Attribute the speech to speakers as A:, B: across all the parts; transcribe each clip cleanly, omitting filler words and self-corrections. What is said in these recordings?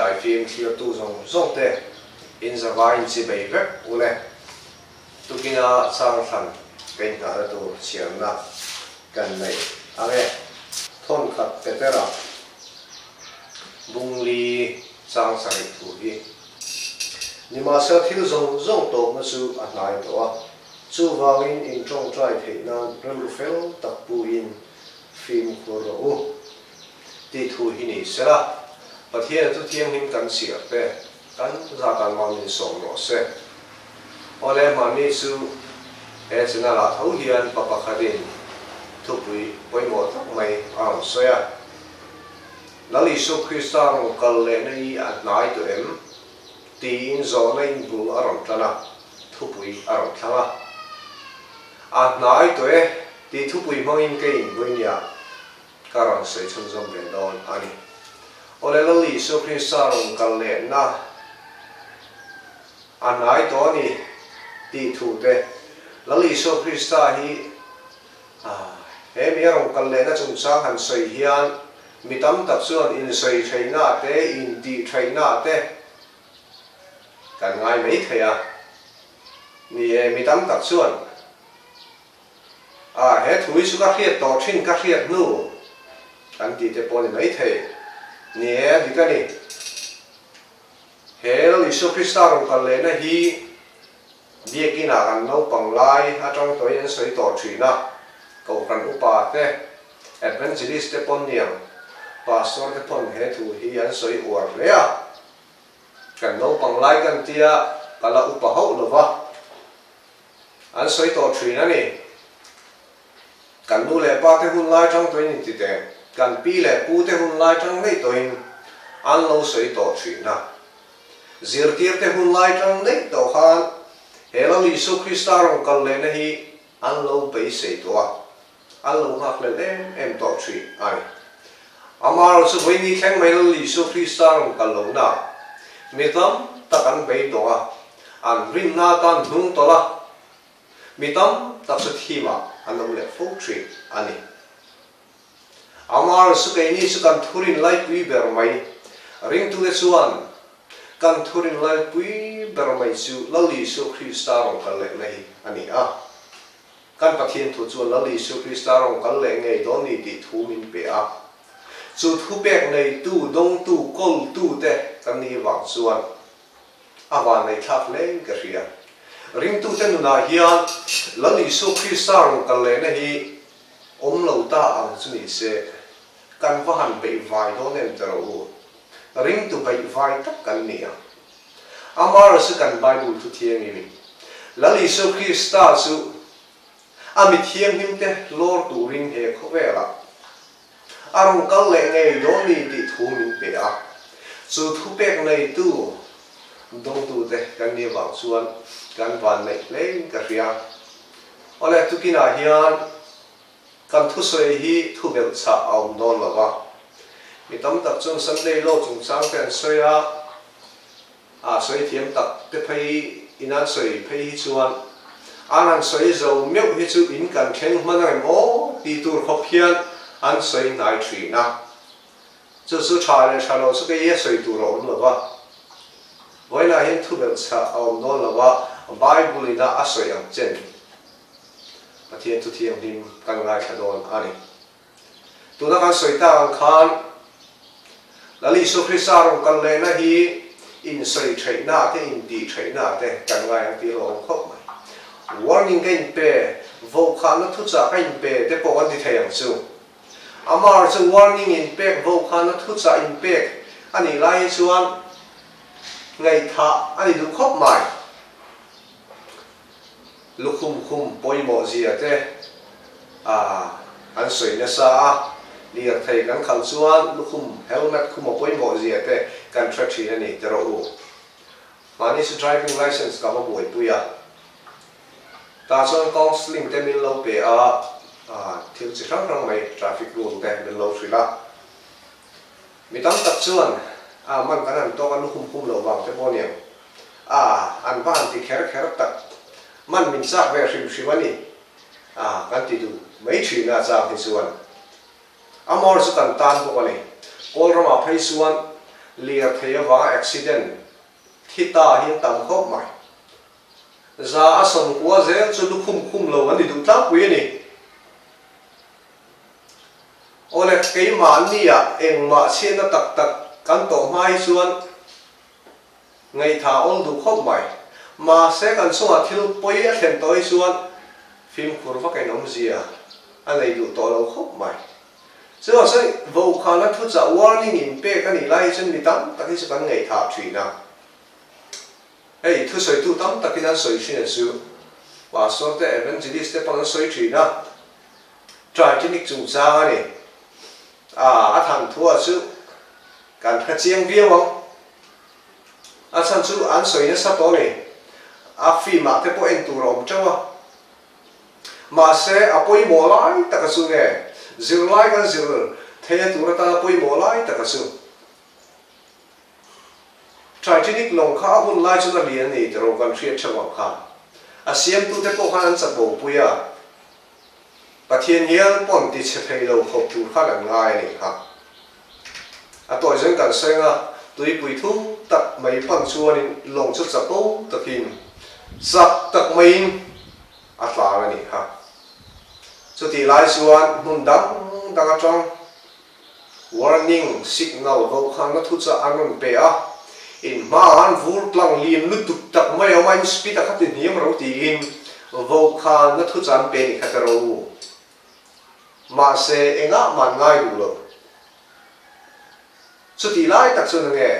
A: Daifim thlirtu zawng zawng te in zavaiin chibei vek ule. Tukina changthlan ka inngahna tur chhiarna kan nei ang e. Thawnkhat Petera Bungli chang sarih thu hi. Nimahsela thil zawng zawng tawpna chu a hnai tawh a, chuvangin in tawngtai theih nan rilru fel tak puin fimkhur rawh u tih thu hi ni sela, Pathiana chu thianghlim kan chhiar te kan zatan mal min sawm rawh se. Awle hmanni chu he channel ah tho hian pa pakhatin thupui pawimawh tak mai a rawn sawi a. Lal Isua Krista rawn kal lehna hi a hnai tawh em? tiin zawhna in bul a rawn tan a, thupui a rawn thlang a. A hnai tawh e tih thupui hmangin ka inbui nia ka rawn sawi chhunzawm ve dawn a ni. Awle Lal Isua Krista rawn kal lehna a hnai tawh a ni tih thu te, Lal Isua Krista hi he mi a rawn kal lehna chungchang han sawi hian mi tam tak chuan insawi theihna te, intih theihna te kan ngai mai thei a. Ni e, mi tam tak chuan A, he thu hi chu ka hriat tawh thin, ka hriat hnu kan tih te pawh a ni mai thei. Ni e, a dik a ni. He Lal Isua Krista rawn kal lehna hi Biakinah kan naupang lai atang tawhin an sawi tawh thin a, Kohhran upa te, Adventilist te pawn niang, Pastor te pawn he thu hi an sawi uar hle a. Kan naupang lai kan tia ka la upa hauh lo va, an sawi tawh thin a ni. Kan nu leh pa te hun lai tang tawhin inti teh, kan pi leh pu te hun lai tang daih tawhin an lo sawi tawh thin a. Zirtir te hun lai tang daih tawh khan he Lal Isu Krista rawn kal lehna hi an lo beisei tawh a, an lo nghakhlel em em tawh thin a ni. Amaherawhchu chu vawiini thleng mai Lal Isu Krista rawn kal lohna mi tam tak an beidawng a, an rinna atan hnung tawlh a, Mi tam tak chu thimah an awm leh fo thin a ni. Amar chu keini chu kan thurin laipui ber mai. Ringtute chuan kan thurin laipui ber mai chu Lal Isua Krista rawn kal lehna hi a ni a. Kan Pathian thu chuan Lal Isua Krista rawn kal leh ngei dawn ni tih thu min pe a. Chu thupek neitu, dawngtu, kawltute kan nih vang chuan A vanneihthlak hle ka hria. Ringtute nunah hian Lal Isua Krista rawn kal lehna hi awm lo ta ang chu ni se, kan va han beih vai dawn em teh rawh u. Ringtu beih vai tak kan ni ang. Amara chu kan Bible thu thianghlimin Lal Isua Krista chu a mi thianghlimte lawr turin he khawvelah A rawn kal leh ngei dawn ni tih thu min pe a, chu thupek neitu dawngtute kan nih avang chuan kan vanneih hlein ka hria. Awle, tukinah hian kan thusawi hi thu belh chah a awm dawn lo va, mi tam tak chuan Sunday law chungchang te an sawi a, A sawi thiam tak te phei in an sawi phei hi chuan an han sawi zo meuh hi chu in kan thleng hman ang em aw tih tur khawp hian an sawi hnai thin a. Chu chu tha leh tha lo chu kei a sawi tur a awm lo va. Vawiinah hian thu belh chah a awm dawn lo va, Bible in a a sawi ang chen Pathian thu thianghlim kan ngaithla dawn a ni. Tuna kan sawi tak ang khan Lal Isua Krista rawn kal lehna hi insawi theihna te, intih theihna te kan ngai ang tih a lo awm khawp mai. Warning ka inpe, vohkhahna thuchah ka inpe te pawh kan ti thei ang chu. Amar chu warning inpek, vohkhahna thuchah inpek a nih lai hi chuan ngaihthah a ni duh khawp mai. Lukhum khum pawimawh zia te a an sawi nasa a, lirthei kan khalh chuan lukhum helmet khum a pawimawh zia te kan hre thin a ni ti rawh u. Mahni chu driving licence ka va buaipui a, tah chuan counselling te min lo pe a, thil chi hrang hrang mai traffic rule te min lo hrilh a. Mi tam tak chuan a man kan han tawk a lukhum khum loh vang te pawh aniang a an va han ti kher kher tak man min chak ve hrim hrim a ni a kan ti duh mai thin a chang hi chuan a mawr chu kan tan bawk a ni. Kawl ramah phei chuan Lirthei avanga accident thi ta hi an tam khawp mai. Za a 90 zel chu lukhum khum lo an ni duh tlangpui a ni. Awle, keimahnia engmah chhiatna tak tak kan tawh hma hi chuan Ngaihthah awl duh khawp mai. Mahse kan chungah thil pawi a thlen tawh hi chuan fimkhur vak in awmzia a nei duh tawh lo khawp mai. Chuvang chuan vaukhana thuchah warning in pek a nih lai hi chuan mi tam tak hi chu kan ngaihthah thin a. Hei thusawitu tam takin an sawi thin a chu Pastor te Evangelist te pawn an sawi thin a. Titanic chungchang a ni. A than thua chu kan hre chiang viau ang. A chhan chu an sawi nasa tawh a ni. A film ah te pawh en tur a awm teuh a. Mahse a pawimawh lai taka chu nge zirlai kan zir theia tur atana pawimawh lai taka chu Titanic lawng kha a hun lai chuan a lian a ni tih ro kan hriat theuh ang kha. A siamtute pawh khan an chakbopui a. Pathian hial pawn ti chhe thei lo khawp tur khan an ngai a nih kha. A tawi zawng kan sawi anga tuipui thu tak mai pan chuanin lawng chu chapo takin chak tak maiin a tlang a nih kha. Chutih lai chuan hmun dang dang atang Warning signal vaukhana thuchah an rawn pe a, in hmaah an vur tlang lian lutuk tak mai a awm a, in speed a kha ti hniam ro tiin vaukhana thuchah an pe ni kha ta ro u. Mahse engah mah an ngai duh lo. Chutih lai tak chuan enge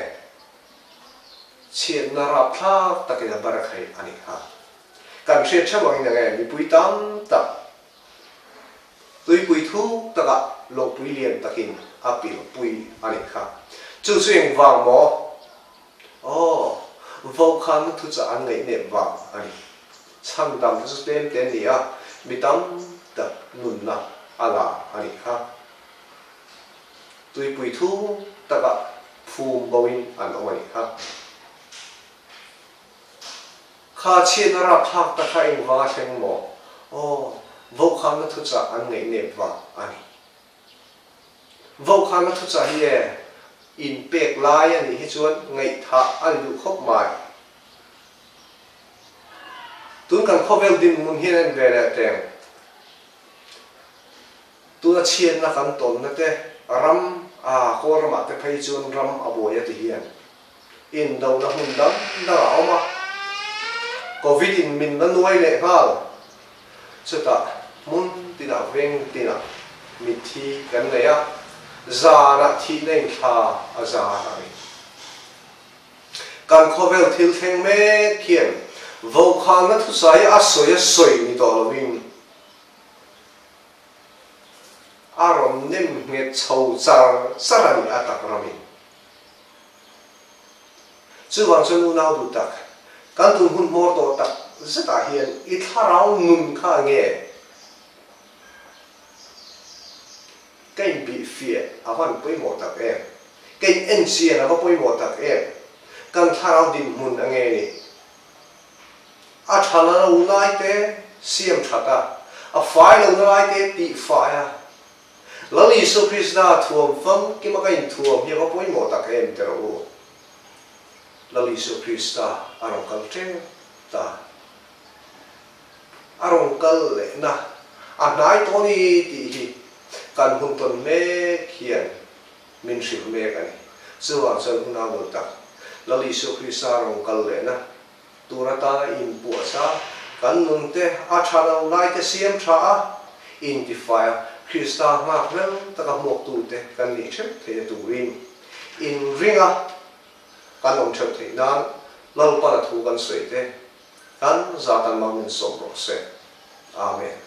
A: chhiatna rapthlak takin a bar theih a nih kha. Kan hriat theuh angin enge mipui tam tak Tuipui thuk takah lawngpui lian takin a pilpui a nih kha. Chu chu engvang maw? Aw, vaukhana thuchah an ngaihnep vang a ni. Chhandam te chu tlem te an ni a, mi tam tak nunna a la a nih kha. Tuipui thuk takah phum boin an awm a nih kha. Kha chhiatna rapthlak tak kha engvang a thleng maw? Aw, vaukhana thuchah an ngaihnep vang a ni. Vaukhana thuchah hi e, inpek lai a nih hi chuan ngaihthah a ni duh khawp mai. Tun kan khawvel dinhmun hian en ve leh teng. Tuna chhiatna kan tawnna te ram, a Kawl ramah te phei chuan ram a buai a ti hian. Indona hmun dang dang a awm a, Covid in min la nuai leh nghal. Chutah hmun tinah veng tinah mitthi kan nei a, zanah thihna in thla a zan a ni. Kan khawvel thil thleng mek hian vaukhana thuchai a sawi a sawi ni tawh lovin a rawn nem nghet chho char char a ni a tak ramin. Chuvang chuan unau duh tak, kan tun hun hmawr tawh tak zetah hian i thlarau nun kha nge ka inbihfiah a van pawimawh tak em? Ka in enchian a va pawimawh tak em? Kan thlarau dinhmun a nge ni? A tha la lo lai te siam that a, a fai lo na lai te tihfai a, Lal Isua Krista thuam famkima ka inthuam hi a va pawimawh tak em ti rawh u. Lal Isua Krista a rawn kal tep ta. A rawn kal lehna a hnai tawh a ni tih hi kan hun tawn mek hian min hrilh mek a ni. Chuvang chuan hun a nul tak. Lal Isua Krista a rawn kal lehna Tur atana inpuahchah kan nunte a tha lo laite siam tha a, intifai a, Krista nghak hlel taka hmuaktute kan nih theuh theihna turin inring a kan awm theuh theih nan Lalpana thu kan sawi te kan zatan mang min sawm rawh se. Amen.